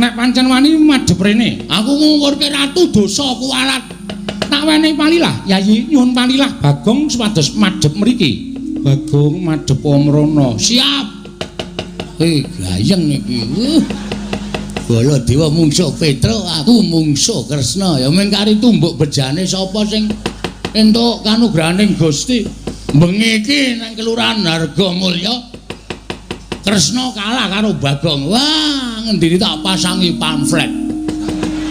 Nek pancen wani madhep rene. Aku ngungkurke ratu dosa kuwalat. Tak wenehi palilah, Yayi nyuwun palilah Bagong supados madhep mriki. Bagong madhep mrono. Siap. Gayeng iki. Baladewa mungsuh Petruk, aku mungsuh Kresna. Ya mung kari tumbuk bejane sapa sing entuk kanugrahaning Gusti. Bengi iki nang Kelurahan Hargomulya Kresna kalah karo Bagong. Wah, ngendini tak pasangi pamflet.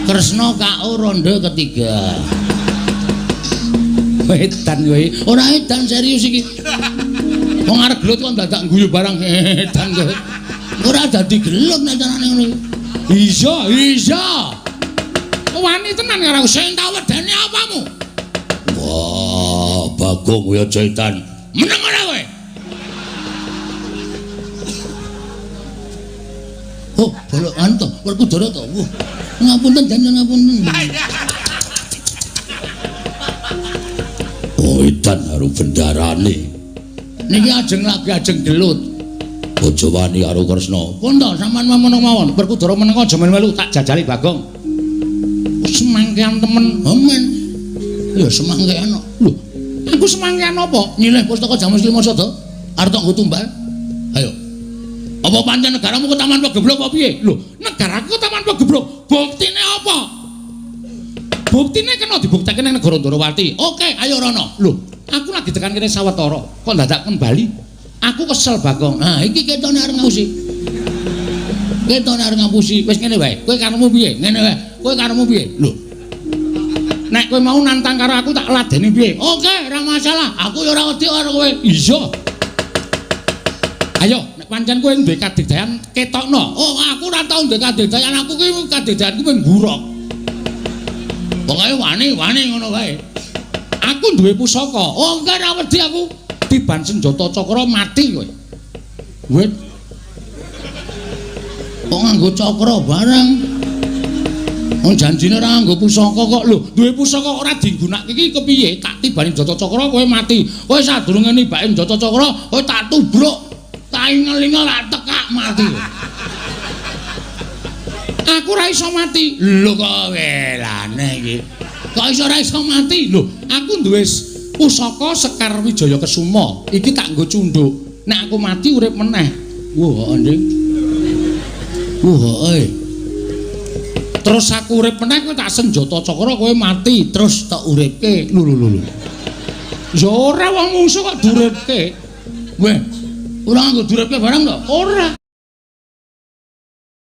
Kresna KO ronde ketiga. Edan kowe. Ora edan serius iki. Wong arep gelut kok dadak guyu barang edan kowe. Ora dadi gelut nek carane ngono. Iya, iya. Wani tenan karo aku sing tak wedeni apamu? Wah, Bagong kowe aja edan. Meneng ora kowe? Oh, bolok anu to, Werkudara to. Wah, ngapunten jangan ngapunten. Oh, edan karo bendarane. Niki ajeng lagi ajeng gelut. Aja wani karo Kresna. Pun to, sampean meneng mawon. Werkudara meneng aja melu-melu tak jajali Bagong. Semangkean temen. Amen. Ya semangkean kok. Lho, aku semangkean apa? Nyileh pustaka Jamus Lima Sada. Arep tok nggo tumbal. Ayo. Apa pancen negaramu ketaman pegeblok apa piye? Lho, negaraku ketaman pegeblok. Buktine apa? Buktine kena dibuktekke nang negara Ndorowati. Oke, ayo rono. Lho, aku lagi tekan kene sawetara, kok dadak kembali? Aku kesel Bagong. Nah, iki ketone arep ngapusi. Ketone arep ngapusi. Wis ngene wae. Kowe karepmu piye? Ngene wae. Kowe karepmu piye? Lho. Nek kowe mau nantang karo aku tak ladeni piye? Oke, ora masalah. Aku ya ora wedi karo kowe. Iya. Ayo, nek pancen kowe duwe kadigdayan ketokno. Oh, aku ora tau duwe kadigdayan. Aku ki kadigdayanku mung buruk. Pokoke wani-wani ngono wae. Aku duwe pusaka. Oh, engke ora wedi aku. Tiban senjata cakra mati kowe. Wit. Kok nganggo cakra barang? Wong janjine ora nganggo pusaka kok. Lho, duwe pusaka ora digunakake iki kepiye? Tak tibani senjata cakra kowe mati. Kowe sadurunge nibake senjata cakra, kowe tak tubruk. Tak ingel-ingel tak tekak mati. Aku ora iso mati. Lho kok welane iki. Kok iso ora iso mati? Lho, aku duwe pusaka Sekar Wijaya Kesuma. Iki tak nggo cunduk. Nek aku mati urip meneh. Wah, anjing. Wah, eh. Terus aku urip meneh kowe tak senjata cakra kowe mati, terus tak uripke. Lho lho lho. Ya ora wong mungsuh kok duripke. Weh, ora nganggo duripke barang to? Ora.